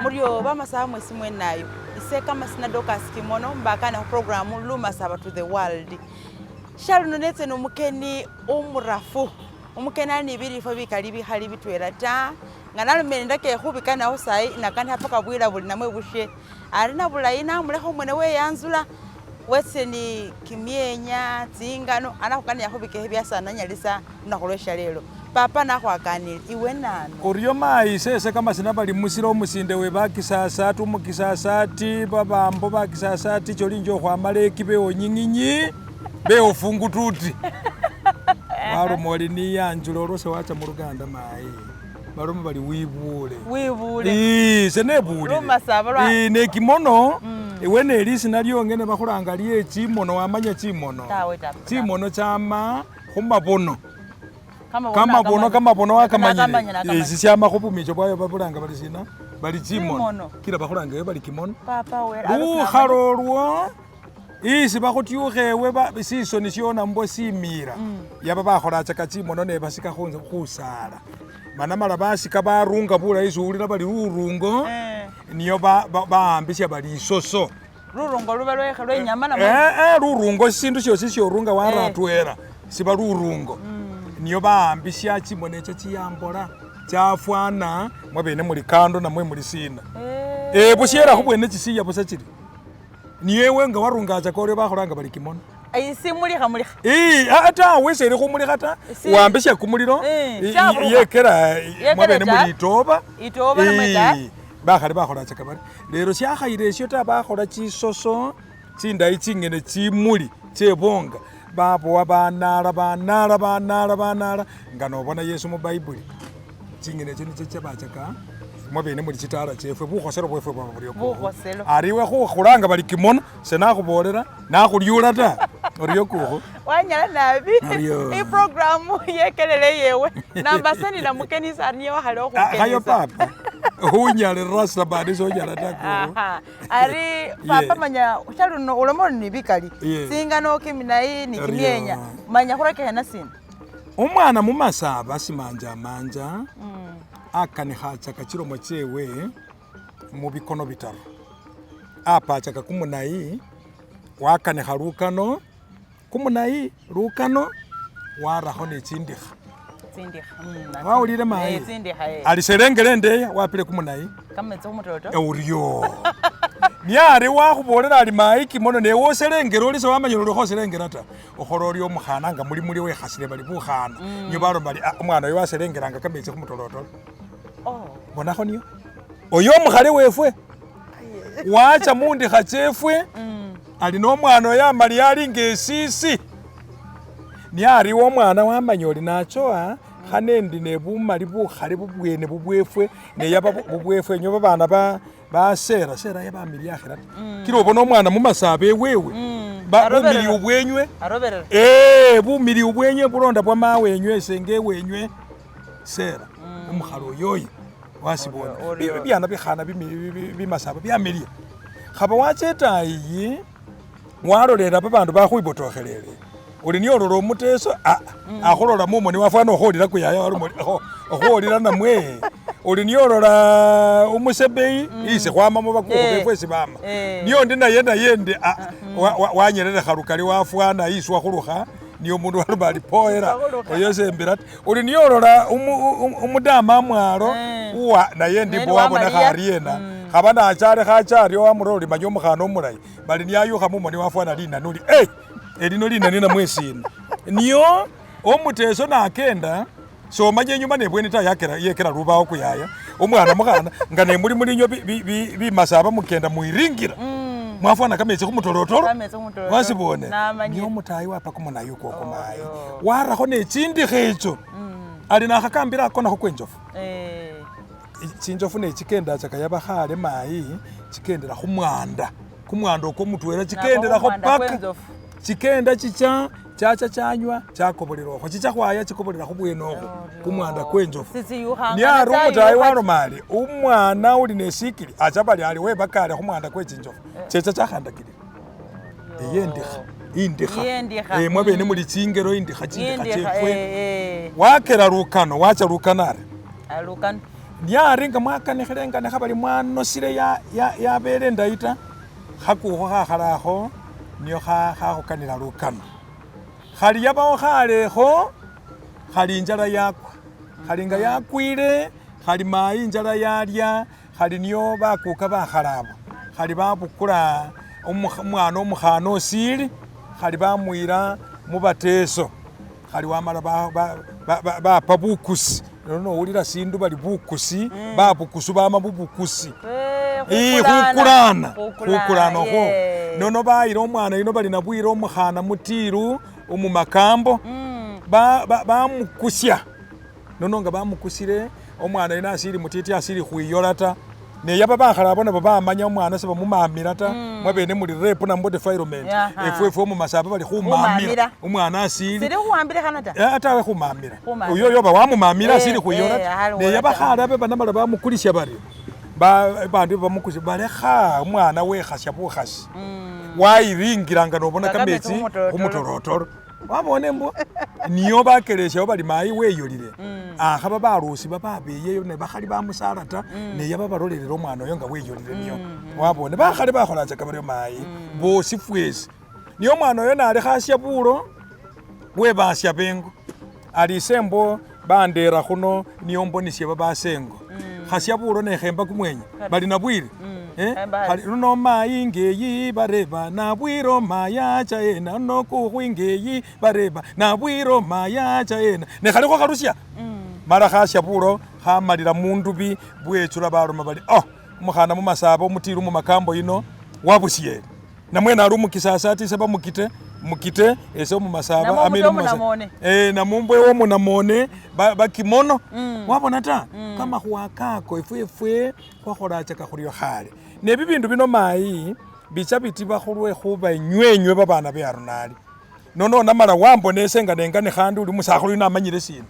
Muryo bamasaba mwesi mwenayo ise kamasina Dorcas Kimono mbakana khu program Lumasaba to the world. Shaluno netse nomukeni umurafu omukeni ali ni bilifwa bikali bikhali bitwela ta nga nalomele ndake khubikanakho sayi nakanikha paka bwilabuli namwe bushe ari nabulayi namulekha omwene weyanzula wetsile ni kimyenya tsingano anakhukania khubikekhe byasi ananyalisa lunakhu lwe shalelo. Papa nakhwakanile iwe nanu? Orio mayi isese kamasina bali musilo omusinde we bakisasati omukisasati babambo bakisasati cholinja okhwama leki beonying'inyi beofungututi waloma oli niyanjula olwo sewacha muluganda mayi baloma bali wibule Wibule. Ii, ise nebulile Lumasaba lwa- Ii, nekimono ewe nelisina lyongene bakhulanga lye chimono wamanya chimono Tawe ta. Chimono chama khumabono Kamabono kamabono wakamanyile sisiama khubumicho bwayo babulanga bali sina bali chimono kila bakhulanga ewe bali kimono lukhalo olwo isi bakhutyukha ewe sisoni syona mbwo simila yaba bakholachaka chimono nebasika khusala mana mala basika barunga bulayi siwulila bali lurungo niyo bawambisya bali isoso. Lurungo luba lwe lwe inyama namwe? Eh, eh, lurungo sindu syosi syorunga wara atwela siba lurungo. Niyo bawambisya chimoni echo chiyambola chafwana mwabene muli kando namwe muli sina. Eh, busyela khubwene chisiya busa chiri. Niyo ewe nga warungachaka oryo bakholanga bari kimono. Isi mulikha mulikha. Ii, aa tawe seli khumulikha ta, wambisya kumulilo Chaburukha. yekela mwabene muli itoba. Itoba namwe ta. Ii, bakhali bakholachaka bari. Lero syakhayila esyo ta bakhola chisoso chindayi chingene chimuli chebonga babowa banala banala banala banala nga nobona Yesu mubayibuli chingene echo nicho chabachaka mwabene muli chitala chefwe bukhoselo bwefwe bwaba burio Bukhoselo. ari iwe khukhulanga bali kimono senakhubolela nakhulyula ta orio kukhu Wanyala nabi Orio. Iprogramu yekelele yewe nambasani na mukenisa niye wakhale khayo okhukenisa papa khunyala rasta bandi sonyala ta kukhu Aha. Ari papa manya shaluno uloma ori ni bikali tsingano kiminayi ni Orio. kimyenya manya khurekekhena sina Omwana mumasaba simanja manja akanikha-chaka chilomo chewe mubikono bitaru apachaka kumunayi wakanikha lukano kumunayi lukano warakho ne chindikha Tsindikha. Wawulile mayi Tsindikha ali selengele endeya wapile kumunayi kametsi khumutoto Orio niari wakhubolela ali mayi kimono newe oselengela oli sewamanyile oli khoselengela ta okhola ori omukhana nga muli muli wekhasile bali bukhana nio baloma bali ah, omwana oyo waselengelanga kametsi khumutolotolo bonakho niyo oyo omukhale wefwe wacha mundikha chefwe ali nomwana oyo amaliya ali nga esisi niari omwana wamanya oli nachowa khane ndi nebumali bukhali bubwene bubwefwe neyaba bubwefwe nyo babana ba basera sera yabamiliakhila ta kila obona omwana mumasaba ewewe bumiliyu bwenywe Aroberera. Bumiliyu bwenywe bulonda bwa mawenywe esenge wenywe sera omukhali oyoyo wasibona bibyana bikhana bimasaba byamiliya khaba wacha etayi walolela babandu bakhwibotokhelele oli niyo olola omuteso akhulola mumoni wafwana okhwolila kuyaya waloma okhwolila namwe oli niyo olola umusebeyi isi khwamamo bakukhu befwe esi bama niyo ndi naye naye ndi wanyelelekha lukali wafwana iswa khulukha niyo omundu waloma ali poela oyo sembila ta oli niyo olola umudama amwalo uwa naye ndi mbo wabonekha ariena khaba nachale khacha ario wamurora oli manya omukhana omulayi bali niyayukha mumoni wafwana linanuli elino linani namwe sina niyo omuteso nakenda somanya enyuma nebweni ta yakera yekera lubawo kuyaya omwana mukhana nga nemuli mulinywa bimasaba mukenda mwiringila mwafwana kametsi khumutolotolo Kametsi khumutolotolo. wasibone Namanyile. niyo omutayi wapa kumunayi kwokwo mayi warakho nechindikho echo ali nakhakambila akonakho kwenjofu chinjofu nechikendachaka yaba khale mayi chikendela khumwanda kumwanda okwo mutwela chikendelakho Nako paka kwenzofu. chikenda chicha chacha chanywa chakobolela okho chicha khwaya chikobolela khubwene okho kumwanda kwenjofu Sisiyukhanga niari na omutayi tsayukha waloma ali umwana uli nesikili acha bali ali webakale khumwanda kwe chinjofu checha chakhandakilila eyendikha Indikha. Indikha. Mwabene muli tsingelo indikha tsindikha Indikha, tsefwe. eh. Wakela lukano wacha lukano ari. Ah, lukano. Lyari nga mwakanikhile nga nekha bali mwanosile yabele endayi ta, khakukho khakhalakho niyo khakhukanila lukano. Khali yabawo khalekho, khali injala yakwa. Khali nga yakwile, khali mayi injala yalya, khali niyo bakuka bakhalabo. Khali babukula umwana omukhana osili, khali bamuyila mubateso. Khali wamala bapa bukusi. Nono nowulila sindu bali bukusi, babukusu bama bubukusi. Khukulana khukulana okhwo. Nono bayila omwana yuno bali nabwila omukhana mutilu umumakambo bamukusya. Nono nga bamukusile omwana yuno asili mutiti asili khwiyola ta. Neyaba bakhala abo nabo bamanya omwana sebamumamila ta. Mwabene muli rape nambo defilement. Efwe omumasaba bali khumamila. Omwana asili. Sili khuwambilikhana ta. Tawe khumamila. Oyo yoba wamumamila asili khwiyola ta. Neyaba khala be banamala bamukulisya baryo. Bandu bamukusya balekha omwana wekhasya bukhasi. Wayiringilanga nobona kametsi khumutorotoro. Wabone mbwo niyo bakelesyawo bali mayi weyolile. Akhaba balosi bababeyeyo ne bakhali bamusala ta. Neyaba balolelela omwana oyo nga weyolile niyo. Wabone bakhali bakholachaka baryo mayi. Bosi fwesi. Niyo omwana oyo nalekha asya bulo webasya bengo. Ali ise mbwo bandera khuno niyo mbonisye babasengo. Khasya bulo nekhemba kumwenya. Bali nabwile. Khali luno mayi ngeyi bareba nabwilo mayacha ena no kukhwi ngeyi bareba nabwilo mayacha ena. Nekhalikho khalusya. Mala khasya bulo khamalila mundubi bwechula baloma bali oh umukhana mumasaba omutilu mumakambo yino wabusyele. Namwe nali omukisasa ati ise bamukite mukite ese omumasaba amene omunamone. Namumbwe omunamone bakimono. Wabona ta kamakhuwa kako efwefwe khwakholachaka khuryo khale. Ne bibindu bino mayi bicha bitiba khulwe khuba enywenywe babana be arunali. Nono namala wambona ese nga nengane khandi uli musakhulu yuno amanyile sina.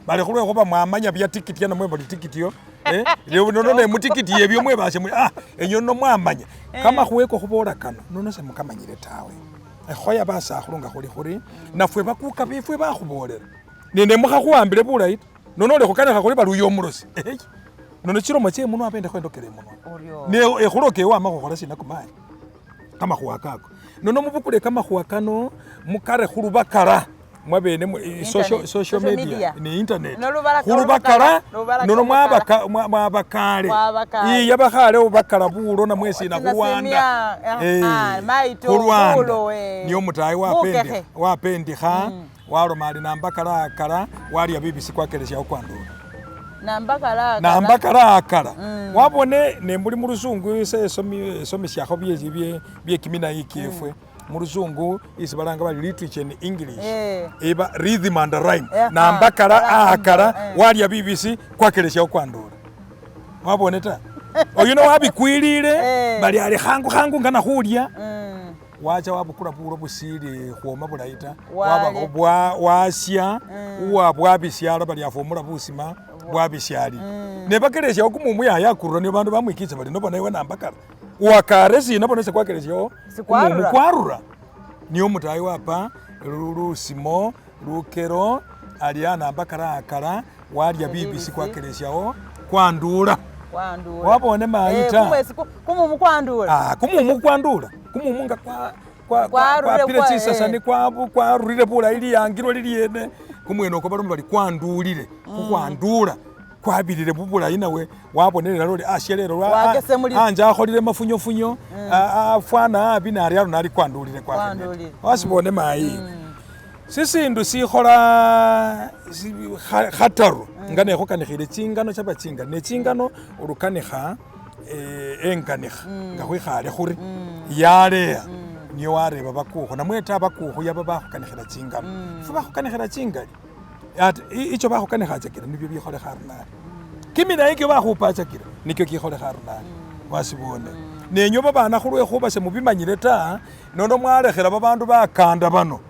Bali khulwe khuba mwamanya bya tikiti namwe bali tikitiyo. Nono ne mutikiti yebyo mwebasye muli enyo no mwamanya. Kamakhuwa eko khubola kano nono semukamanyile tawe. Ekhoya basakhulu nga khuli khuri nafwe bakuka befwe bakhubolela. Nende mukhakhuwambile bulayi nono ole khukanikha khuri bali uyo omulosi. Nono chilomo che munwa abende khwendokele munwa. Ne ekhuloka ewe ama khukhola sina kumayi. Kamakhuwa kako. Nono mubukule kamakhuwa kano mukare khulubakala. Mwabene social media ni internet. Khulubakala nono mwabakale. Yabakhale obakala bulo namwe sina khurwanda. Khurwanda. Niyo mutayi wapendikha waloma ali nambakala akala walya bibisi kwakelesya kwandula. Nambakala akala. Wabone nembuli muluzungu ise esomisyakho bye kiminayi kyefwe. Muluzungu isi balanga bali literature in English. Eba rhythm and rhyme. Nambakala akala walya bibisi kwakelesya kwandula. Wabone ta. Oyuno wabikwilile bali ali khangu khangu nga nakhulya. Wacha wabukula bulo busili khwoma bulayi ta. Wasya uwa bwabisyala bali afumula busima bwabisyali. Ne bakelesyawo kumumu yayakurura niyo bandu bamwikitsa bali nobona ewe nambakala. Wakare sina bona sekwakelesyawo kumumu kwarura. Niyo mutayi wapa lusimo lukero ali anambakala akala walya bibisi kwakelesyawo kwandula. Wabone mayi ta. Kumumu kwandula. Kumumu kwandula. Kumumu nga kwapile tsisasani kwarurire bulayi liyangilo liliene. Kumwene okwo baloma bali kwandulile. Khukhwandula. Kwabilile bubulayi nawe wabonelela loli ashelelo anja akholile mafunyofunyo afwana abi nari alo nali kwandulile kwafene. Wasibone mayi. Sisindu sikhola khataru nga nekhukanikhile tsingano tsaba tsingali ne tsingano olukanikha enganikha nga khwikhale khuri yaleya niyo wareba bakukhu namwe ta bakukhu yaba bakhukanikhila tsingano ifwe bakhukanikhila tsingali ate icho bakhukanikhachakila nibyo bikholekha arunali kiminayi kyo bakhupachakila nikyo kikholekha arunali wasibone nenyo babana khulwe khuba semubimanyile ta nono mwalekhela babandu bakanda bano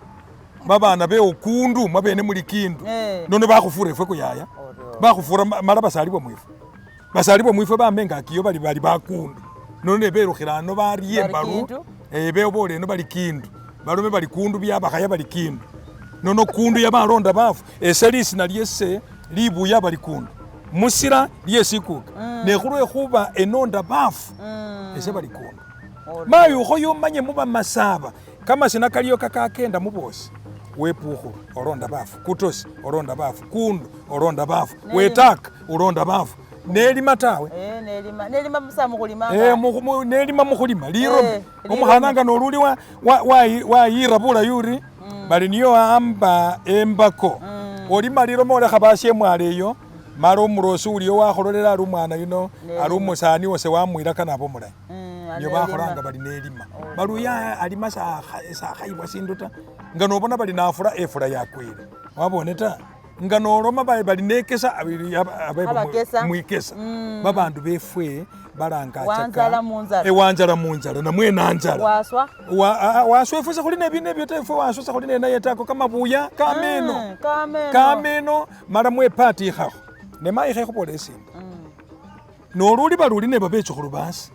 babana be okundu mwabene muli kindu nono bakhufura efwe kuyaya bakhufura mala basalibwa mwifwe basalibwa mwifwe bamenga akiyo bali bakundu nono neberukhila ano barye embalu bebole eno bali kindu. Balome bali kundu byabakhaya bali kindu. Nono kundu yabalonda bafu. Ese lisina lyese libuya bali kundu. Musila lyesikuka. Ne khulwe khuba enonda bafu. Ese bali kundu. Mayi ukhoya omanye mubamasaba kamasina kaliyo kakakenda mubosi. Wepukhulu olonda bafu, kutosi olonda bafu, kundu olonda bafu, wetaka ulonda bafu. Nelima tawe. Nelima nelima musa mukhulima. Nelima mukhulima lirome. Omukhana nga noluli wayira bulayi uri bali niyo amba embako. Olima lirome olekha basye mwalo eyo mala omulosi uliyo wakhulolela ali omwana yuno ali omusani wose wamwila kanaba omulayi. Niyo bakholanga bali nelima. Baluya alima sakhayibwa sindu ta. Nga nobona bali nafula efula yakwile. Wabone ta. Nga noloma bali nekesa mwikesa. Babandu befwe balangachaka. Wanzala munzala. Wanzala munzala namwe nanzala. Waswa. Waswa efwe sekhuli nebindu ebyo ta efwe waswa sekhuli nenaye ta ako kamabuya kameno. Kameno. Kameno mala mwepatikhakho. Ne mayi khekhubola esindu. Noluli baluli ne babechukhulu basi.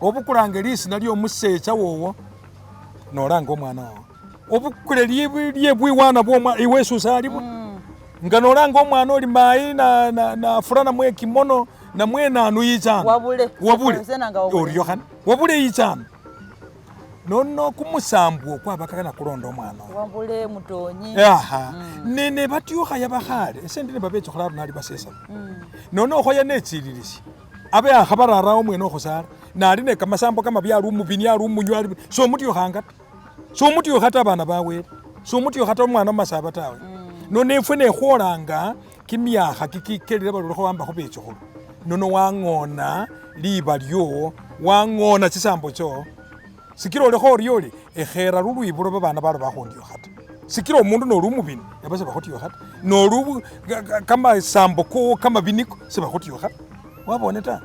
Obukulanga lisina lyomusecha wowo nolanga omwana wowo. Obukule lyebwiwana bwomwana iwe susalibwa. Nga nolanga omwana oli mayi nafura namwe kimono namwe nanu yichana. Wabule. Wabule. Oriyo khana. Wabule yichana. Nono kumusambwo kwabakana kulonda omwana. Wabule mutonyi. Aha. Nene batyukha yabakhale. Ese ndi ne babechukhulu nali basesa. Nono okhoya nechililisi. Abe akhabarara omwene okhusala. Nali ne kamasambo kamabi ali umubini ali umunywa ali so mutyukhanga. So mutyukha ta abana bawele. So mutyukha ta omwana omasaba tawe. Nono efwe nekhwolanga kimyakha kikikelile balolekho wamba khubechukhulu. Nono wang'ona liba lyo, wang'ona chisambo cho. Sikila olekho oryo oli ekhera lulwibulo babana balo bakhundyukha ta. Sikila omundu noli umubini aba sebakhutyukha ta. Noli kamasambo kowo kamabiniko sebakhutyukha ta. Wabone ta.